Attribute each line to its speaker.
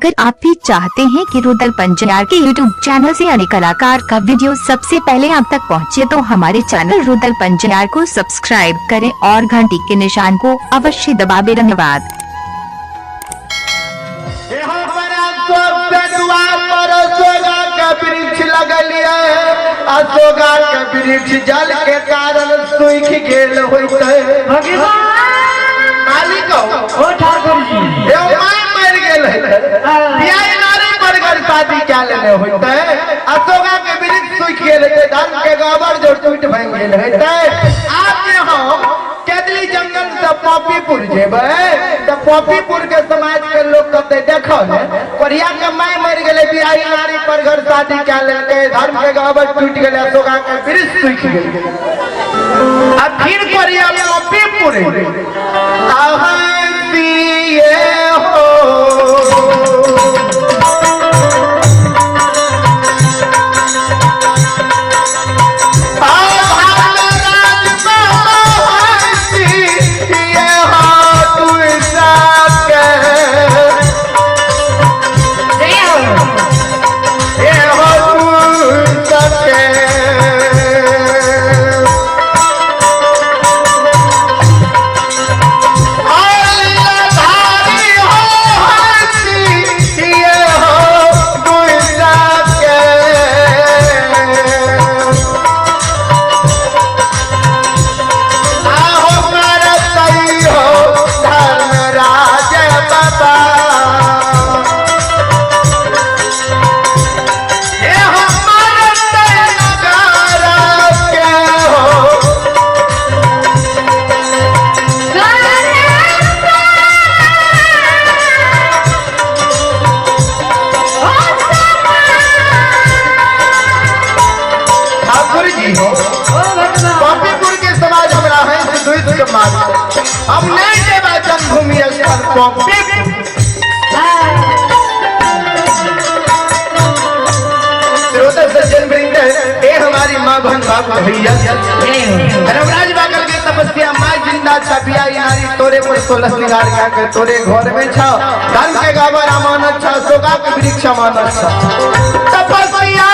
Speaker 1: अगर आप भी चाहते हैं कि रुदल पंजियार के YouTube channel से अन्य कलाकार का वीडियो सबसे पहले आप तक पहुंचे तो हमारे चैनल रुदल पंजियार को सब्सक्राइब करें और घंटी के निशान को अवश्य दबावें। धन्यवाद।
Speaker 2: यहाँ पर सबसे दुआर पर अशोका के वृक्ष लगलिए, अशोका के वृक्ष जल के कारण सूख गेल होते। मालिक
Speaker 3: ओ ठाकुर जी,
Speaker 2: एगो माय मर गेल है, बियाह नारी मर गेल, शादी क्या लेने होते। अशोका के वृक्ष सूख गेल होते, धर्म के गोबर जो टूट भंग गेल होते। आप जे हम केदली जंगल से पॉपीपुर जेबै तऽ पॉपीपुर के समाज के लोग कहते, देखो ने कोरिया के माय मर गेलै, बियाही नारी पर घर शादी क्या लेलकै, धर्म के गोबर टूट गेलै, अशोका के वृक्ष सूख गेलै। आ फिर कोरिया पॉपीपुर अहंतिए हो।
Speaker 3: जय हो।
Speaker 2: ठाकुर जी हो,
Speaker 3: ओ भगवान,
Speaker 2: पॉपीपुर के समाज हमरा है से दुईत के मारते, हम नहीं जेबा जन्मभूमि स्थल पॉपीपुर। श्रोता सज्जन वृंद, ए हमारी माँ बहन बाप भैया,
Speaker 3: जय हो।
Speaker 2: धर्मराज बागल के तपस्या माँ जिंदा छबिया नारी तोरे पर सोलह सिंगार क्या के तोरे घर में छा, धर्म के गावर अमानत छा, सोगा के वृक्ष अमानत छा। तपस्या